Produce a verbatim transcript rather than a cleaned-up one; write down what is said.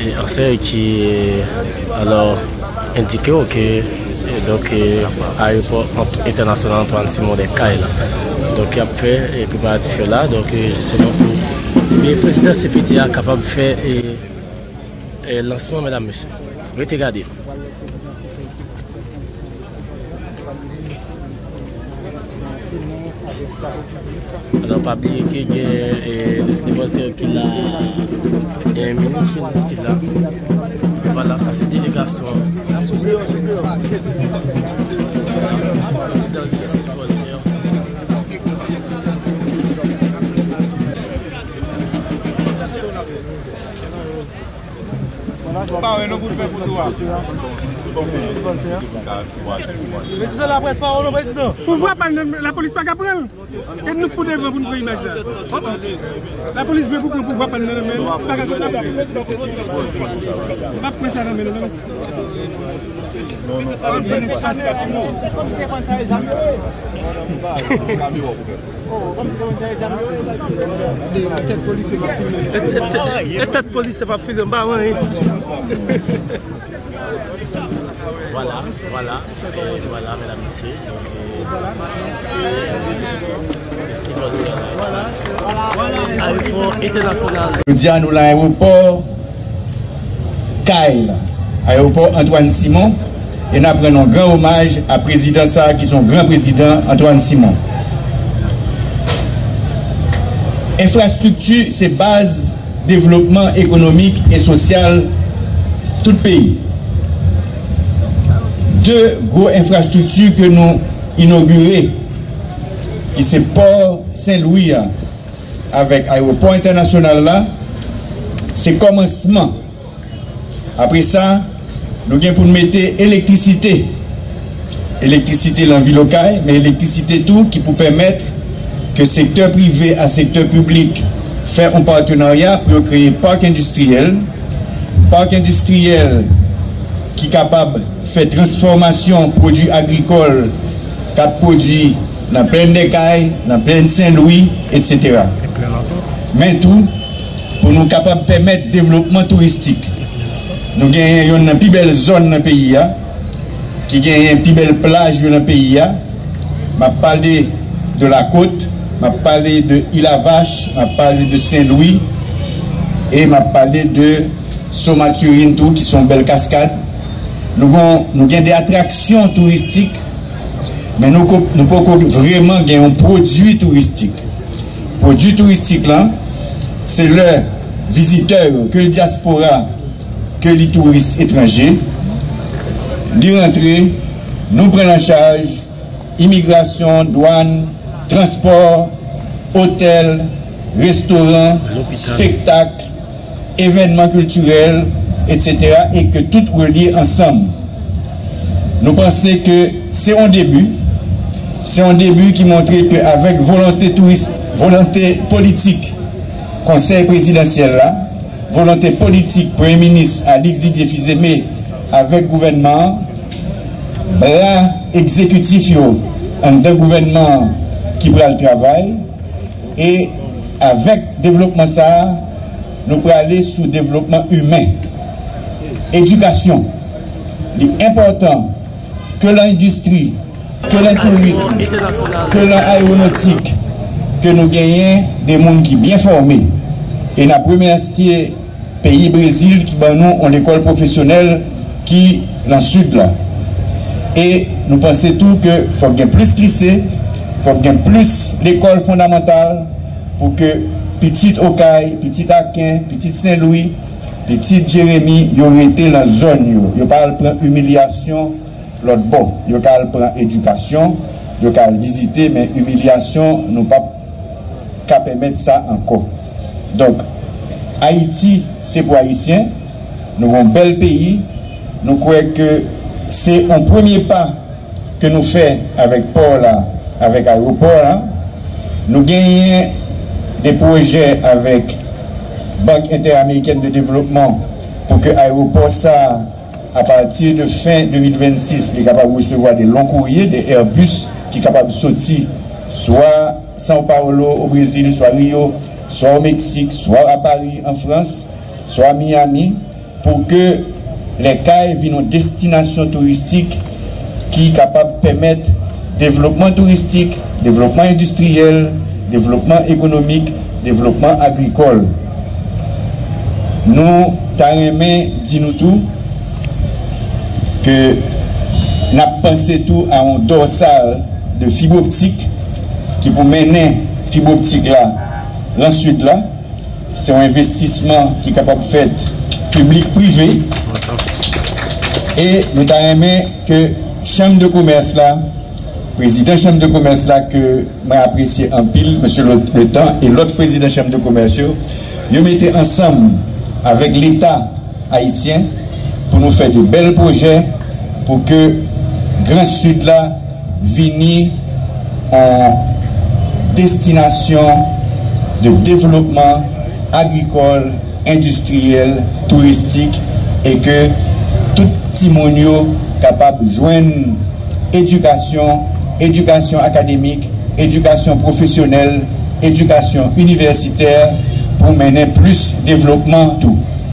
E ansèy ki, alò, endike w ke, e, donk, e, ayewopò Ant-, entènasyonal Antoine Simon de Kay la. Donk, y ap fè, e, preparatif yo la. Donk, e, jisteman pou, e, prezidan C P T a kapab fè, e, e, lansman, medam, mesye. Rete gade. Alò, pa bliye ke gen, e, Leslie Voltaire ki la, e, minis finans ki la. E vwala, sa se delegasyon an. Prezidan Leslie Voltaire. Pa wè non pou l fè foto a. Prezidan, laprès pa wè non, prezidan. Pouvwa pa n nan, lapolis pa ka pran l. E nou pou devan pou n pran imaj la. Lapolis vle pou pran pouvwa pa n nan men l. Pa ka konsa. Pa pran sa nan men nou non, mesye. E tèt polisye p ap file anba anyen. Vwala, vwala, e vwala, medam, mesye. Donk, e, se, e, Leslie Voltaire la. Ayewopò entènasyonal. Jodi a, nou lan ayewopò Kay la, ayewopò Antoine Simon, e n ap rann yon gran omaj a prezidan sa a ki se yon gran prezidan, Antoine Simon. Enfrastrikti se baz devlopman ekonomik e sosyal tout peyi. De gwo enfrastrikti ke nou inogire, ki se pò Sen Lwi a, avèk ayewopò entènasyonal la, se kòmansman. Apre sa, nou gen pou n mete elektrisite. Elektrisite lan vil Okay, men elektrisite tou ki pou pèmèt ke sektè prive a sektè piblik fè yon patenarya pou yo kreye pak endistriyèl. Pak endistriyèl ki kapab fè transfòmasyon pwodui agrikòl k ap pwodui nan plèn dè Kay, nan plèn Sen Lwi, etsetera. Men tou, pou nou kapab pèmèt devlopman touristik. Nou genyen yonn nan pi bèl zòn nan peyi a, ki genyen pi bèl plaj yo nan peyi a. M ap pale de Lakòt, m ap pale de Ilavach, m ap pale de Sen Lwi, e m ap pale de So Maturin tou, ki se yon bèl kaskad. Nou gon, nou gen de atraksyon touristik, men nou ko-, nou poko vrèman gen yon pwodui touristik. Pwodui touristik lan, se lè vizitè yo, ke l dyaspora, ke li touris etranje, li rantre, nou pran l an chaj, imigrasyon, dwàn, transpò, otèl, restoran, espektak, evènman kiltirèl, etsetera, e ke tout relye ansanm. Nou panse ke se yon debi, se yon debi ki montre ke avèk volonte touris, volonte politik Konsèy Prezidansyèl la, volonte politik Premye Minis Alix Didier Fils-Aimé avèk gouvènman an, bra egzekitif yo anndan gouvènman an ki pral travay, e avèk devlopman sa a, nou prale sou devlopman imen. Edikasyon, li enpòtan ke lan endistri, ke lan tourism, ke lan ayewonotik, ke nou genyen de moun ki byen fòme. E n ap remèsye peyi Brezil ki ban nou yon lekòl pwofesyonèl ki nan sid la. E nou panse tou ke fòk gen plis lise, fòk gen plis lekòl fondamantal pou ke pitit Okay, pitit Aken, pitit Sen Lwi, pitit Jeremi, yo rete nan zòn yo. Yo pa al pran imilyasyon lòt bò. Yo ka al pran edikasyon, yo ka al vizite, men imilyasyon, nou p ap ka pèmèt sa ankò. Donk, Ayiti, se pou Ayisyen, nou yon bèl peyi, nou kwè ke se yon premye pa ke nou fè avèk pò la, avèk ayewopò la. Nou genyen de pwojè avèk Bank Entèamerikèn de Devlopman pou ke ayewopò sa a, apati de fen de mil vennsis, li kapab resevwa de long kourye, de Airbus ki kapab soti swa São Paulo o Brezil, swa Rio, swa o Meksik, swa a Pari an Frans, swa Miami. pou ke Lèkay vin yon destinasyon touristik ki kapab pèmèt devlopman touristik, devlopman endistriyèl, devlopman ekonomik, devlopman agrikòl. Nou ta renmen di nou tou ke n ap panse tou a yon dòsal de fib optik ki pou mennen fib optik la nan sid la. Se yon envestisman ki kapab fèt piblik prive. E nou ta renmen ke chanm de komès la, prezidan chanm de komès la ke mwen apresye anpil, mesye Letan, e lòt prezidan chanm de komès yo, yo mete ansanm avèk Leta ayisyen pou nou fè de bèl pwojè pou ke Gran Sid la vini yon destinasyon de devlopman agrikòl, endistriyèl, touristik, e ke tout timoun yo kapab jwenn edikasyon, edikasyon akademik, edikasyon pwofesyonèl, edikasyon inivèsitè pou mennen plis devlopman tou.